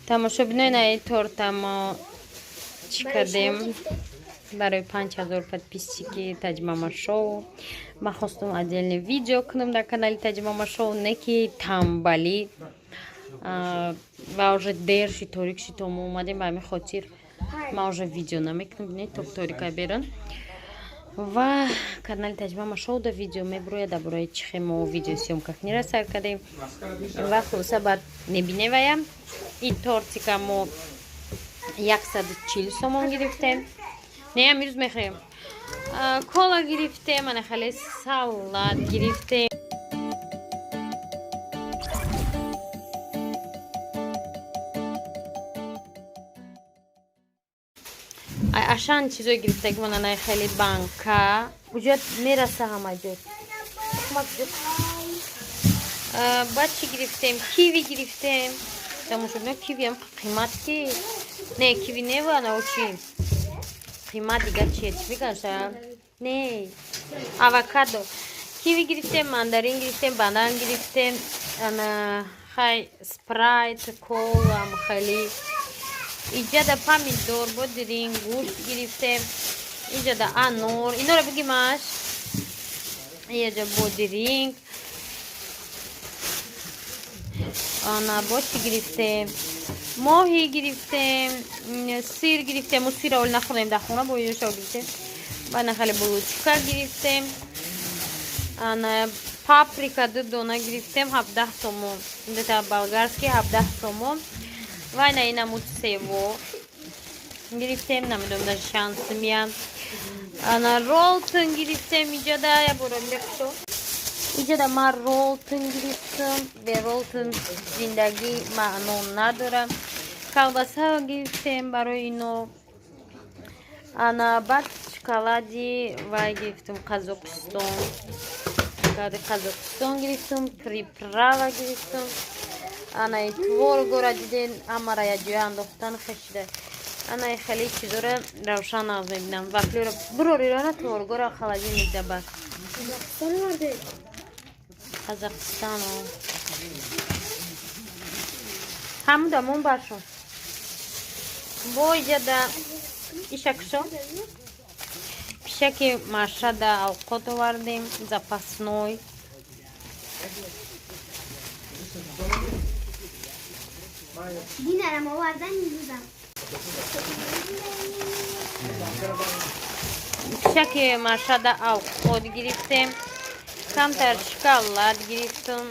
Тамошобинои, наи торта мо чӣ кардем барои 5000 подписчики Таҷмама Шоу. Ман хостум отдельный видео кунам дар канали Таҷмама Шоу, не ки тамбалӣ ва уже дер шид, торик шид, то мо омадем. Ба ҳамин хотир ман уже видео намекунам. Бинед, топ торика берун. Ва канали Таҷмама Шоу да видео мебурояд дар бораи чӣ хе мо видеосъёмка кунира сар кардем. Ва хулоса, баъд мебиневаям. Ин тортика мо 140 сомон гирифтем. Не, амирӯз мехӯрем. Кола гирифтем, ана хеле салат гирифтем. Ашан чизое гирифтаги монанай хеле банка куҷо мераса, ҳама ҷой. Баъд чӣ гирифтем? Киви гирифтем. Тамошобино, кивиам қимат ки не, киви не, ва чи қимат дигар чие, чӣ мегӯяша, не, авокадо. Киви гирифтем, мандарин гирифтем, банан гирифтем, ана хай спрайт, кола хеле. Иҷада помидор, бодиринг, гӯшт гирифтем. Иҷада анор, инора бигимаш. Иҷа бодиринг, ана бо чӣ гирифтем? Моҳӣ гирифтем, сир гирифтем. Мо сира оли нахӯрдем дар хона, бо ёшо гирифтем. Бана хеле булочка гирифтем. Ана паприка ду дона гирифтем, 17 сомон, дета болгарский 17 сомон. Ва ина инамуд сево гирифтем, намедонам даже шансмия. Ана ролтон гирифтем. Иҷада я бора мекушо. Иҷада ман ролтон гирифтам, бе ролтон зиндагӣ маъно надорам. Колбаса гирифтем барои ино. Ана баъд шоколади вай гирифтам, Қазоқистон, шоколади Қазоқистон гирифтам, приправа гирифтам. Ана творогора диден, ҳамара якҷоя андохтан хешида. Ана хеле чизора равшан нағз мебинам. Вафлиро бурорирана, творогора холодильник да бас. Қазоқистон ҳамудамон баршон. Бо иҷада ишакшо пишаки машада авқот овардем, запасной. Динарам овардан имрӯзам. Пишаки машада авқот гирифтем, камтар шоколад гирифтам,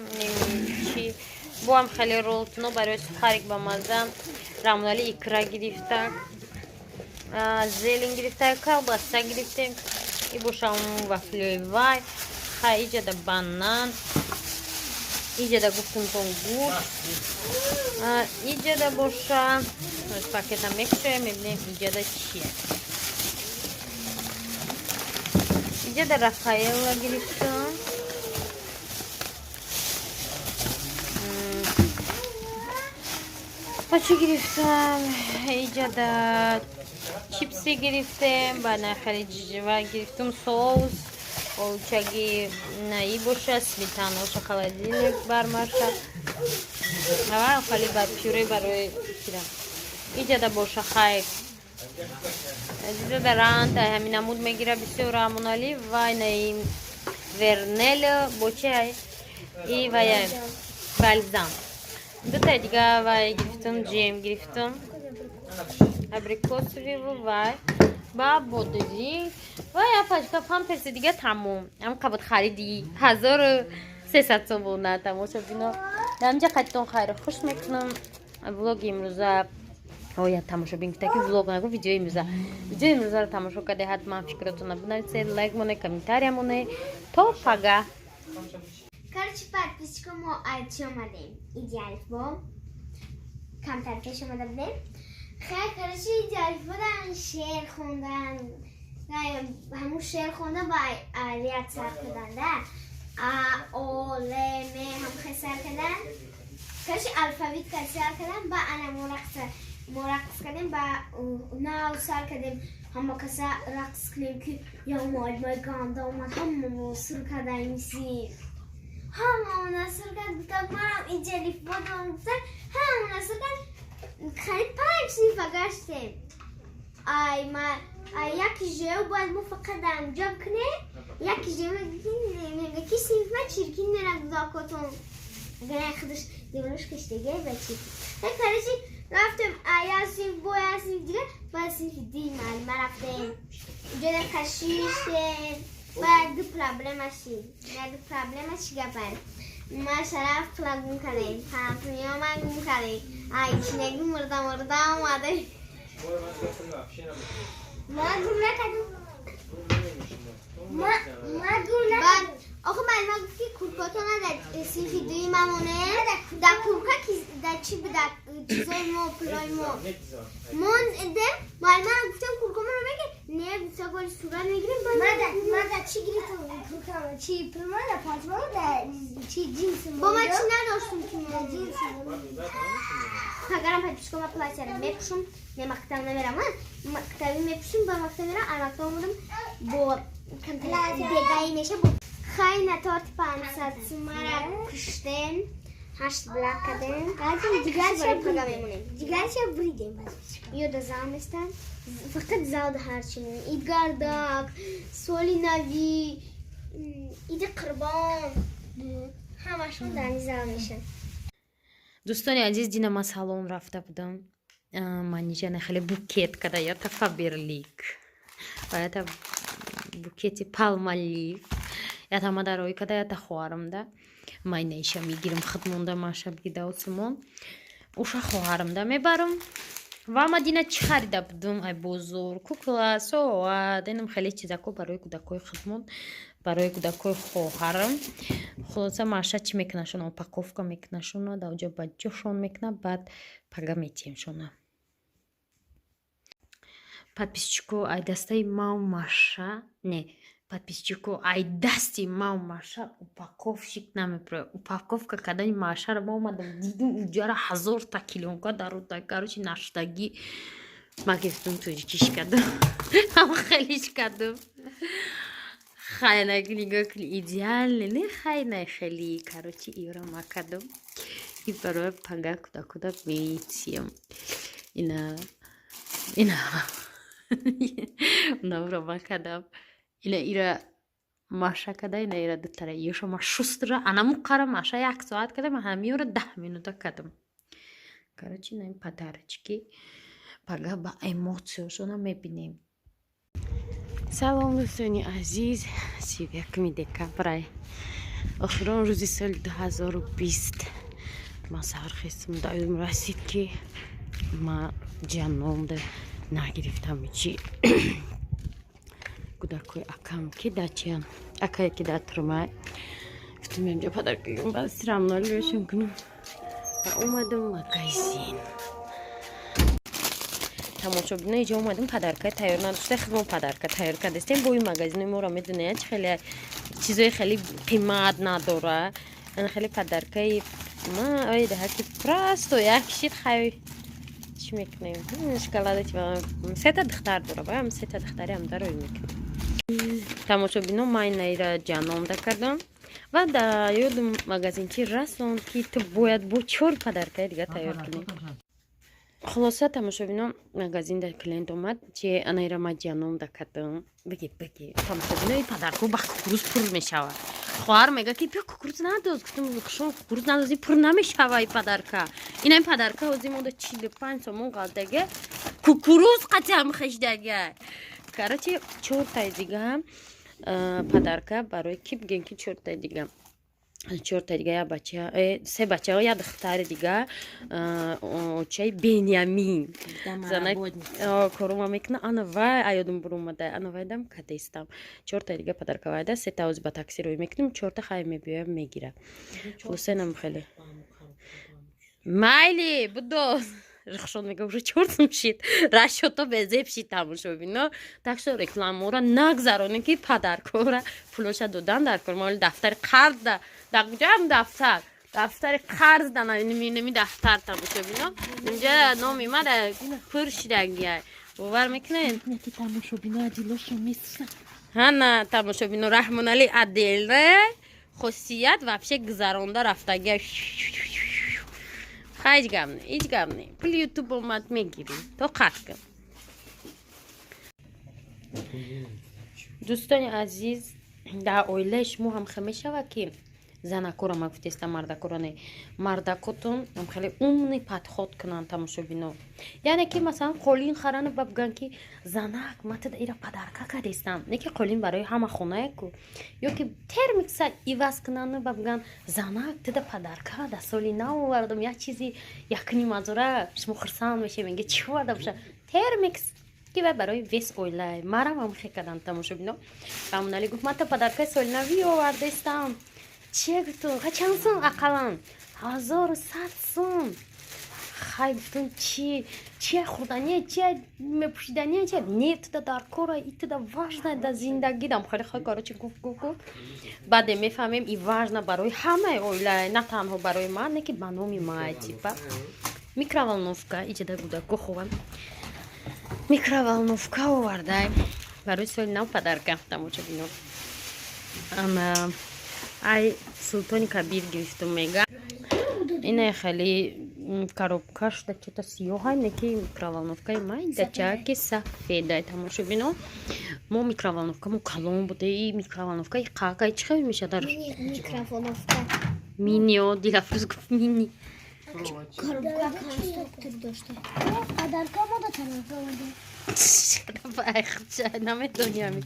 чи боам хеле ролтоно барои сухарик ба мазза. Рамунали икра гирифта, зелень гирифта, колбаса гирифтем. И бошам вафлиои вай. Хай, иҷада банан, иҷада гуфтумтон гӯшт, иҷада боша пакета мекушоем, мебинем иҷада чие. Иҷада Рафаэлла гирифтам. Ба чӣ гирифтам? Иҷада чипси гирифтем, ба нахали ҷиҷива гирифтам, соус олучаги наи боша, сметаноша холодильник бармаша ва хали ба пюре барои кира. Иҷада боша, хай, иҷада рант ҳамин намуд мегира бисёр рамоналӣ. Вай наи вернел бо чи и вая бальзам. Дута дига вай гирифтам, джем гирифтам абрикосовый вай ба бодиринг ва я пачка памперси. Дига тамом, ам қабат хариди 1300 сомона. Тамошобино, дар қадитон хайру хуш мекунам. Влоги имрӯза оя тамошобин гуфта ки влог нагу, видеои имрӯза. Видеои имрӯзаро тамошо карде, ҳатман фикротона бинависед, лайк моне, комментария моне. То пага. Короче, подписчика, мо айчи омадем. Иди алифбо. Камтар пеш омада будем. Хай, короче, иди алифбо дан шеър хондан. Ҳамун шеър хондан ба ряд сар кардан да. А, О, Л, М ҳам хел сар кардан. Короче, алфавит кар сар кардан, ба ана мо рақс, мо рақс кардем, ба нав сар кардем. Ҳама каса рақс кунем ки я муаллимаи ганда омад, ҳама мо сур кардаем миси. Ҳамаона сур кард, гуфтам, манам иҷа лифбо дорам, гуфтам, ҳамаона сур кард. Қариб панҷ синфа гаштем. Ай ма ай яки жеу бояд мо фақат анҷо кунем, яки жеу мега, ки синф ма чиркин мера гузокотон. Агар худаш девонаш киштеге ба чи. Короче, рафтем я синф бо я синф дига, ба синфи ди муаллима рафтем. Уҷода кашиштем. Баъд ду проблема шид. Як ду проблема чӣ гапай? Ма шараф пула гум кардем. Пампуниёма гум кардем. Ай чинеги мурда мурда омадем. Ма гум накардам. Ма гум накардам. Охо, муаллима гуфт, ки курткатона дар синфи дуюм мамоне. Дар куртка ки дар чӣ буда, чизои мо, пулои мо. Мондем, муаллима гуфтем, курткамонро меги? Не, гуфта, голи сурат мегирем. Ма да чӣ гирифтам курткама? Чӣ пулма да палтома да чӣ ҷинси. Бо ма чӣ надоштум ки мо. Ҷинси. Агарам подписчикома платьяро мепӯшум, не, мактаб намерам, мактабӣ мепӯшум, ба мактаб мерам, а мактаб омадам, бо бегаӣ меша, бо хайна торти 500 сумара куштем, ҳашт блак кардем. Дигарша. Мемонем. Дигарша буридем. Ё да зал местан, фақат зал да ҳарчи мемонем. Ид гардак, соли навӣ, иди қурбон, ҳамашон дар ин зал мешан. Дӯстони азиз, дина ман салон рафта будам. Манижана хеле букет када, ята Фаберлик ва ята букети Палмолив, ята ма дарои када, ята хоҳарам-да. Майнаиша мегирам, худ монда маша бигидаосумон, уша хоҳарам-да мебарам. Ва ма дина чӣ харида будум ай бозор? Кукла, соат, инам хеле чизако барои кӯдакои худмон, барои кӯдакои хоҳарам. Хулоса, маша чӣ мекунашона? Упаковка мекунашона, дар оҷо ба ҷошон мекуна, баъд пага метиҳемшона. Подписчико, ай дастаи мау маша не, подписчико, ай дасти мау маша упаковщик намепурад. Упаковка кардани машаро ма омадам дидум, уҷара ҳазорта клёнка дарода. Короче, наштагӣ ма гирифтум, тоҷикиш кардам, ҳам хелиш кардам. Хайна, нигоҳ кунӣ, идеально не? Хайна хели. Короче, иёра ма кардам и барои пага куда-куда метиям. Ина навро ма кардам, ина ира маша када, ина ира дутара ёшо ма шустра анаму қара маша як соат кардам, ҳамиёра 10 минута кардам. Короче, ина ин подарочки пага ба эмоцияшона мебинем. Салом, дӯстони азиз! 31 декабрай, охирон рӯзи соли 2020. Ман саҳархестам, даёдам расид, ки ма ҷаномда нагирифтам. Чи кӯдакҳои акам ки дачиям, акае ки дар турмай, гуфтам, инҷо подарка гирам, баъд сирамнолиашон кунам. Ва омадам магазин, тамошобино. Иҷо омадем, подарка тайёр надошта, худмон подарка тайёр кардастем. Бо ин магазини моро медонед, чи хеле чизои хеле қимат надора. Ана хеле подаркаи ма оидаҳа, ки просто як шит. Хай, чӣ мекунем? Шоколада сета духтар дора, баям сета духтари ҳам дарои мекунем. Тамошобино, ман наира ҷаномда кардам ва дар ёдум магазинчи расонд, ки ту бояд бо чор подаркаи дига тайёр кунӣ. Хулоса, тамошобино, магазин дар клиент омад, чи анаира ма ҷаномда кардам. Биги, биги, тамошобино, и подарко ба кукуруз пур мешавад. Хоҳар мега, ки бия, кукуруз надоз. Гуфтам, шумо кукуруз надози, пур намешава и подарка. Ина ин подарка ҳози мода 45 сомон ғалтага, кукуруз қатиам хешдага. Короче, чортаи дига подарка барои ки бигем, ки чортаи дига, чорта дига, як бача, се бачао, як духтари дига. Очаи Бениамин корума мекуна, ана вай аёдум буромада, ана вайдам кадестам. Чорта дига подарка вайда, сета ози ба такси рӯй мекунем, чорта хай мебиёям, мегира. Хулосенам хеле майли будо. Рахшон мега, уже чортум шид, расчёто безеб шид. Тамошобино, так что рекламора нагзаронем, ки подаркора пулоша додан дар кор. Ма дафтари қарз да, дар куҷоам дафтари қарз да, неми дафтар. Тамошобино, инҷа номи ма да пур шидагия, бовар мекунед? Ҳана, тамошобино, Раҳмонали отдельно. Хосият вообще гузаронда рафтагия. Ҳеҷ гап не, ҳеҷ гап не. Пули ютуб омад, мегирӣ. Тоқат кун. Дӯстони азиз, дар оилаи шумо ҳам хел мешавад, ки занакора, ма гуфтеста, мардакора не, мардакотон ҳам хеле умный подход кунанд, тамошобино? Яъне ки, масалан, қолин харану ба бигӯянд, ки занак, ма туда ира подарка кардестам, не ки қолин барои ҳама хонае ку, ё ки термикса иваз кунану ба бигӯянд, занак, туда подарка дар соли нав овардам, як чизи якнимазора. Шумо хурсанд мешавед, мега, чӣ оварда боша? Термикс, ки вай барои весь оилае. Марам ҳам хе кардам, тамошобино. Амонали гуфт, ман та подаркаи соли навӣ овардестам. Чия, гуфтум, ха, чанд сум? Ақаллан 1100 сум. Хай, гуфтум, чи чия, хӯрдания, чия, мепӯшидания, чия? Не, туда дар кора и туда важно дар зиндагӣ дам. Хеле хай, короче, гуфт, гуфт, гуфт. Баъде мефаҳмем, и важно барои ҳамаи оила, на танҳо барои ман, не ки ба номи май, типа микроволновка иҷода гудако ховам, микроволновка овардай барои соли нав подарка, тамошобино. Ана, ай Султони Кабир гирифтум, мега, ина хеле коробка шуда, чета сиёҳай, не ки микроволновкаи майдачаки сафедай, тамошобино. Мо микроволновкамо калон буде, и микроволновкаи қакай чӣ хел меша дар Микроволновка. Минио, Дилафрӯз гуфт мини. Коробка конструктор дошта. Подарка мода тарелка мода. Намедони, ами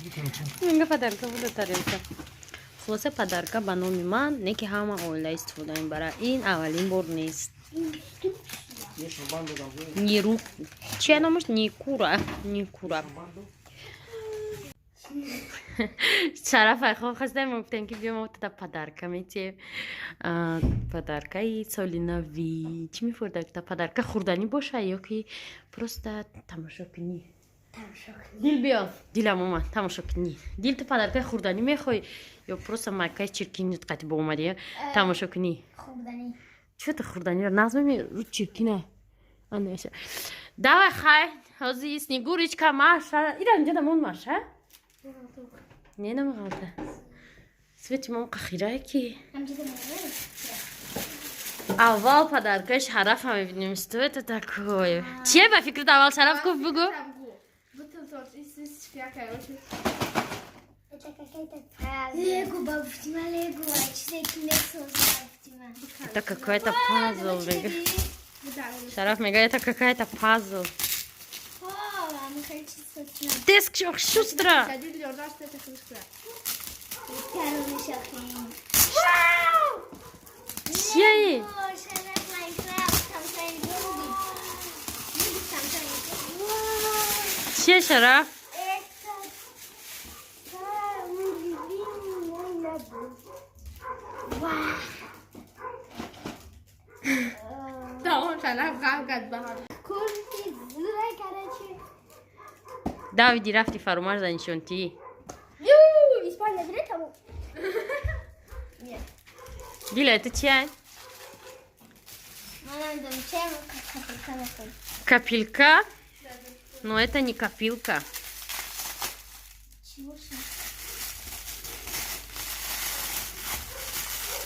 мега, подарка буда тарелка. Хулоса, подарка ба номи ман, не ки ҳама оила истифода мебарад. Ин аввалин бор нест. Ниру чия номаш, Никура, Никура. Шараф хоб хастаем, мо гуфтем, ки биё, мо тада подарка метиҳем, подаркаи соли навӣ. Чӣ мефурда? Та подарка хӯрданӣ боша ё ки просто тамошо кунӣ? Дил, биё, дилам омад, тамошо кунӣ. Дил, ту подаркаи хӯрданӣ мехоҳӣ ё просто майкаи чиркинит қати бо омадӣ, тамошо кунӣ? Хӯрданӣ. Чӣ ту хӯрданӣ назмеми ру чиркина. Анаша, давай, хай, ҳозир Снегурочка, Маша ира инҷа дамон. Маша не, намеғалта. Свети мом қахирае ки аввал подаркаи Шарафа мебинем. Что это такое? Чие ба фикрит? Аввал Шараф гуфт, бугӯ. Это какая-то Лего, бабушка, Лего, а чизе ки месоза, бабушка. Это какая-то пазл, мега. Шараф мега, это какая-то пазл. О, мы хотим сосна. Деск шустро. Корона шахин. Чие? О, Шараф Майнкрафт, там там Чие, Шараф? Это самый любимый мой набор. Вау. Тамом, Шараф ғам кард ба ҳам. Курси зура, короче. Давиди, рафти, Фарумарза нишонтӣ. Ю, Испания, бери того. Дила, это чия? Мама, дам чай, капелька на Капелька, но это не копилка. Чего же?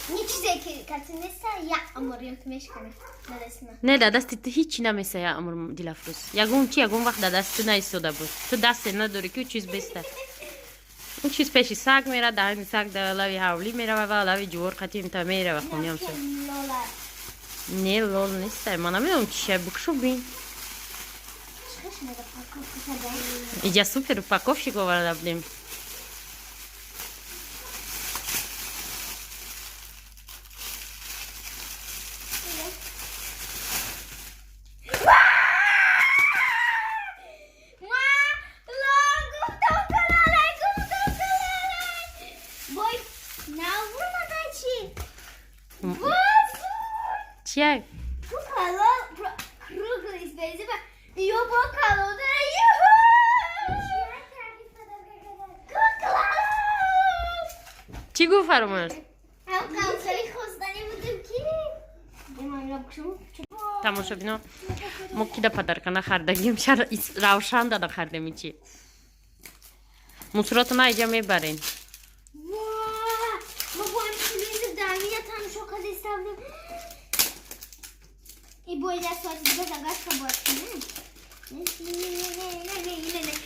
Не чизе ки картинеса я амор ёд мешкана. Надасина. Не, да дасти ту ҳичи намеса, я амр. Дилафрӯз, ягон чи ягон вақт да дасти ту наистода буд. Ту дасте надорӣ, ки ӯ чиз беста, ӯ чиз пеши саг мера, даҳани саг да лави ҳавлӣ мерава ва лави ҷувор қатим та мерава хониам са. Лола. Не, лол неста, ман намедонам чия, бикшу, бин. Чӣ надо упаковка кардан? Иҷа супер упаковщик оварда будем. Ма, лол гуфтам, калалай, гуфтам, калалай. Бой, навурмада чи? Базур. Чия? Калол круглый спасибо. Ё бо калода. Юху! Кукла! Чӣ гуфт Фарумарз? Ҳам хеле хостани будем ки. Тамошобино, мо кида подарка нахардагим, Равшан дада хардем. Ичи мусрото на иҷа мебарем. Ва! Мо бо ҳам И бояд соати дига загашка бояд кунем.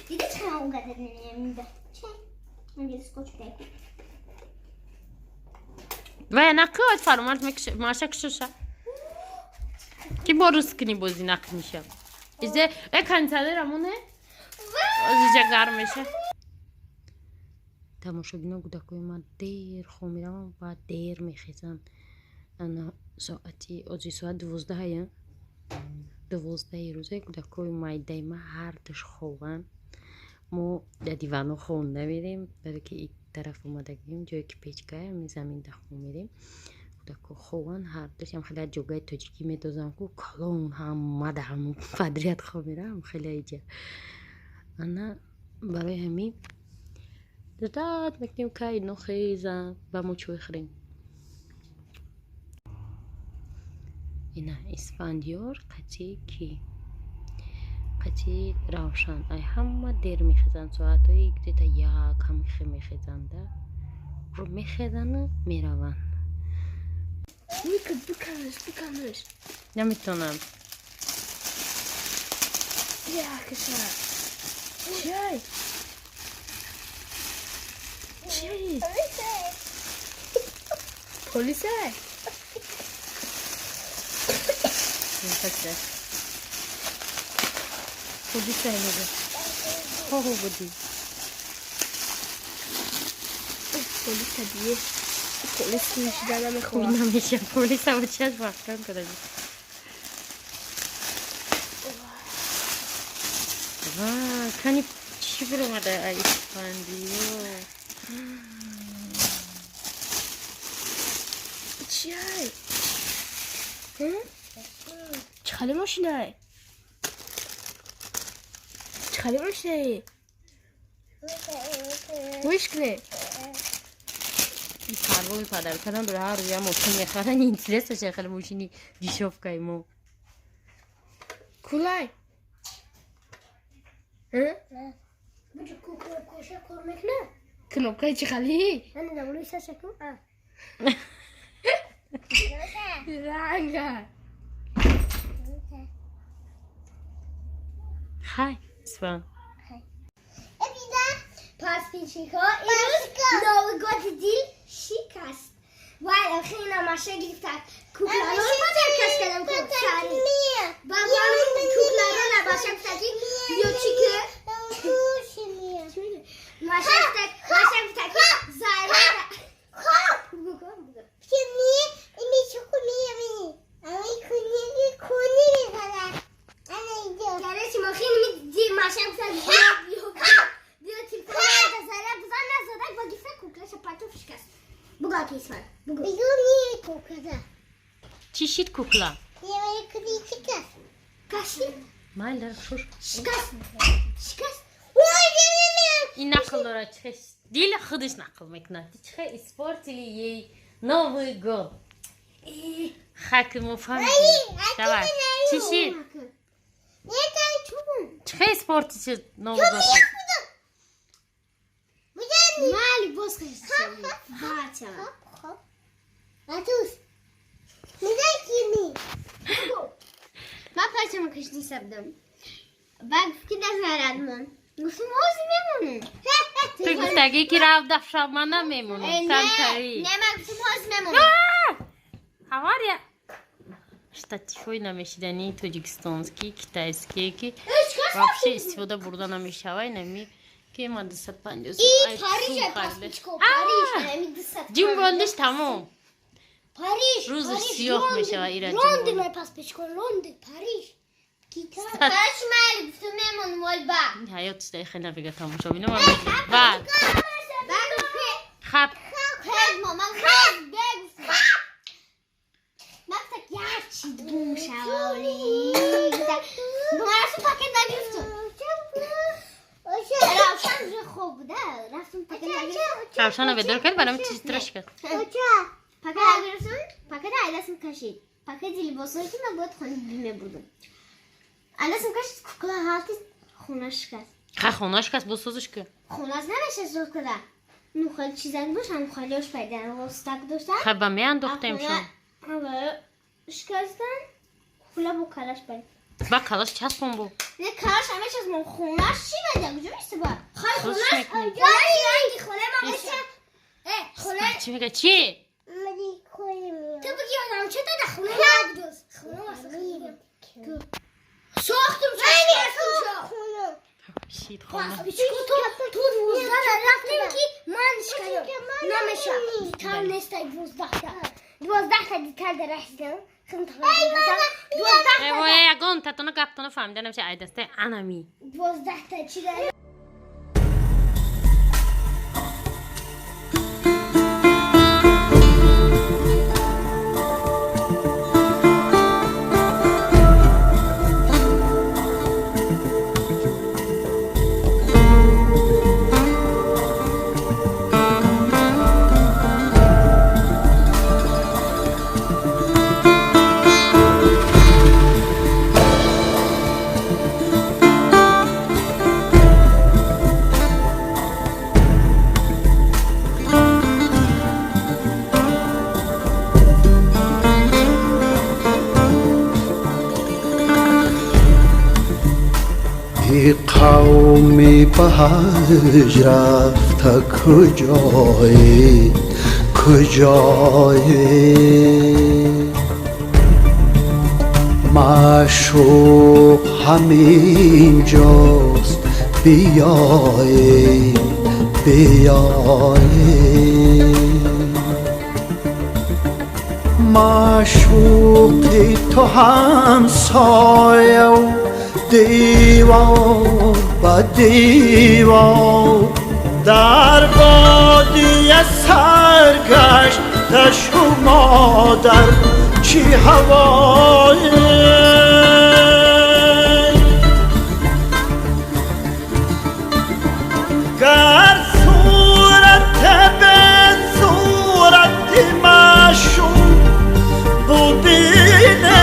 Дида чӣ хел угадад намеда. Чӣ? Ман скотч дай. Вая нақиот фаромарз маша кшоша. Ки бо рӯз кунӣ бозӣ нақниша. Изе э кондиционер амоне? Озиҷа гарм меша. Тамошобино, кӯдакои ман дер хоб мераванд ва дер мехезанд. Ана соати ози соат 12-ая. 12-и рӯзе кӯдакои майдаи ман ҳардуш хобанд. Мо дар дивано хоб намерем, барое ки ин тараф омадагим, ҷое ки печкая, ами заминда хоб мерем. Кӯдако хобанд ҳардушам, хеле ҷогаи тоҷикӣ медозанд ку калон, ҳама дар ҳамон подряд хоб меравам, хеле иҷа. Ана барои ҳамин ждать мекунем, кай ино хезанд ба мо чой хӯрем. Ина Исфандиёр қатъи ки қатъи Равшан ай ҳама дер мехезанд, соатҳои где-то 1 ҳамихе мехезанда. Уже мехезану мераванд. Биканаш, биканаш. Наметавонам. Якша. Чай. Чай. Полисай. Полисай мега. Хо буди. Полиса дие. Полис мешида намехоҳад. Намеша полиса бо чашм маҳкам кардагӣ. Ва кани чӣ биромада Исфандиё. Чай. Чӣ хали мошинай? Чӣ хали мошинай? Гӯш кунед. Парвои падар кардам, дора ҳар рӯя мошин мехаранд. Интересно, чӣ хеле мошини дешёвкаи мо. Кулай. Кнопкаи чӣ хали? Ранга. Хай, Исфан. Подписчикҳо, имрӯз Новый год дил шикаст. Вай, охир маша гирифта. Кукларо подаркаш кардам ку сари. Бабам кукларо набаша гуфта ки ё чӣ ки? Маша гуфта, маша гуфта ки зайра. Короче, махин ми ди маша гуфта биё телефон зайра бизан назадак ва гирифта куклаша партоф шикаст. Бугу аки Исман. Бугу. Чӣ шид кукла? Каши. Майла шуш. Шикаст. Шикаст. Ин нақл дорад, чихе дил худаш нақл мекунад. Чихе испортили ей Новый год. Хаки мо фаҳмидем. Давай. Чӣ шид? Чихе испортили Новый год? Мали боз хашт. Бача. Ман парчама кашди сабдам. Баъд гуфт ки назарат мон. Гуфтам ҳозир мемонам. Ту гуфтагӣ ки рав дафша, ман намемонам. Камтарӣ. Не, ман гуфтам ҳозир мемонам. Авария. Штативҳои намешидании тоҷикистонский, китайский ки вообще истифода бурда намешавад, инами ки ма 250 И Париж паспичко, Париж. Ами 200. Ҷунбондиш тамом. Париж. Рӯзаш сиёҳ мешавад, ира. Лондон паспичко, Лондон, Париж. Короче, майли гуфтам мемонам вол ба. Ҳаёт шидаи хеле набига тамошобино ман баъд. Баъд гуфт ки Хаб. хез мо ман хез бегуфтам. Ман гуфтам як чи гум шаволи. Ман рафтам пакет нагирифтам. Равшан уже хоб буда. Рафтам пакет нагирифтам. Равшана бедор кард, барам чиз кард. Пакет нагирифтам. Пакет айласам кашид. Пакети либосҳое ки ман бояд хона мебурдам. Айласам кашид, кукла ҳалти хона шикаст. Ха, хона шикаст, боз созиш ки. Хоназ намеша зуд када. Ну хеле чизак бошам, холиош пайда ростак доштам. Ха, ба меандохтем шон. Шикастан. Пула бу калаш бай. Ба калаш часпон бу. Не калаш ҳама чиз мо хонаш чӣ бада? Куҷо мисте ба? Хай Хонаш хонаш ранги хонаи ма меша. Хона Чӣ мега? Чӣ? Ту бигӣ одам чӣ дада хона ма дӯст. Хона ма сохтум сохтум. Шит хона. Ту 12 рафтем ки ман шиканам. Намеша. Детал нестай 12 та. 12 та детал дар расидам. 12 Э, воя ягон татона гаптона фаҳмида намеша ай дастаи анами. 12 та чӣ дар ای قومی به حج رفته کجایی کجایی معشوق همین جاست بیایی بیایی معشوقی تو همسایه و دیوار به دیوار در بادیه سرگشت شما در چی هوایی گر صورت به صورت معشوق ببینه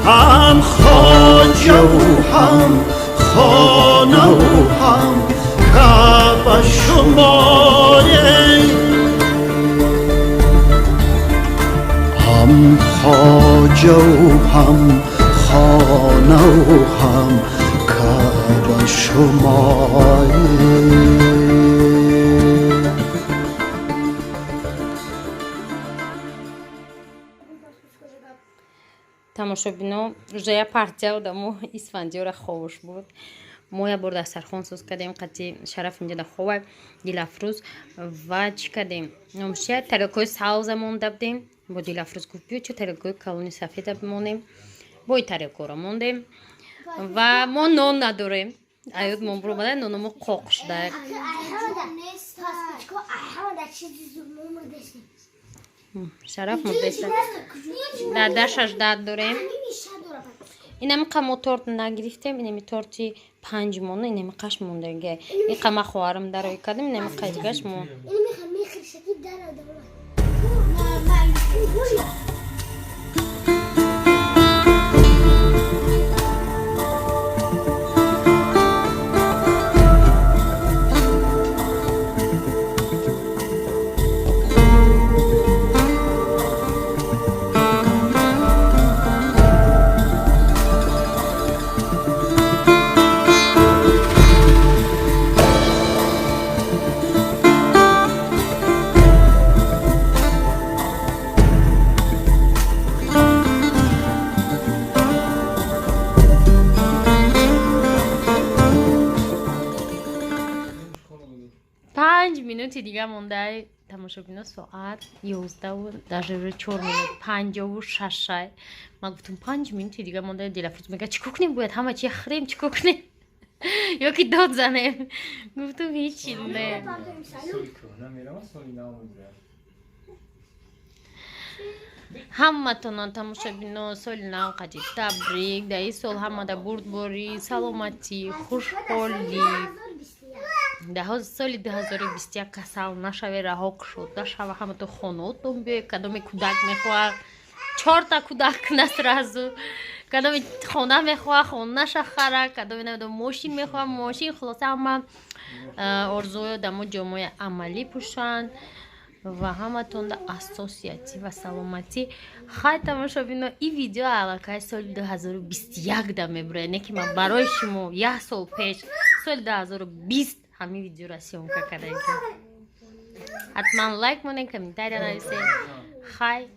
هم خواجه و هم خانه و هم کعبه شمایه هم خواجه و هم خانه و هم کعبه شمایه Тамошобино, уже я партия одамо Исфандиёра ховуш буд. Мо як бор дастархон соз кардем қати Шараф инҷа да хова Дилафрӯз ва чӣ кардем? Номшия тарелкаҳои савза монда будем. Бо Дилафрӯз гуфт биё чӣ тарелкаҳои калони сафеда бимонем. Бо и тарелкаҳоро мондем ва мо нон надорем. Аёд мон буромада нономо қоқ шуда. Шараф мурдеса. Дадашаш дад дорем. Инами қа мо торт нагирифтем, инами торти 5 мона, инами қаш мондаги. Ин қа ма хоҳарам дарои кардем, инами қа дигаш мо. 5 минути дига мондаи тамошобино, соат 11 даже 4 минут 56-ай. Ман гуфтам 5 минути дига мондаи. Дилафрӯз мега чӣ кор кунем, бояд ҳама чи хӯрем, чӣ кор кунем ё ки дод занем? Гуфтам ҳечи не. Соли кӯҳна меравад, соли нав мегирад. Ҳаматонон тамошобино соли нав қади табрик. Дар ин сол ҳамада бурдборӣ, саломатӣ, хушҳолӣ. Дар соли 2021 касал нашаве, раҳо кушода шава, ҳамато хонаотон биёе. Кадоме кӯдак мехоҳад, чорта кӯдак кунад сразу, кадоме хона мехоҳад, хонаша хара, кадоме намедонам мошин мехоҳад, мошин. Хулоса, ҳама орзуҳои одамо ҷомаи амалӣ пӯшанд. Ва ҳаматонда асосиятӣ ва саломатӣ. Хай, тамошобино, и видео аллакай соли 2021 да мебурояд, не ки ман барои шумо як сол пеш, соли 2020 ҳамин видеоро съёмка кардагим. Ҳатман лайк монед, комментария нависед. Хай.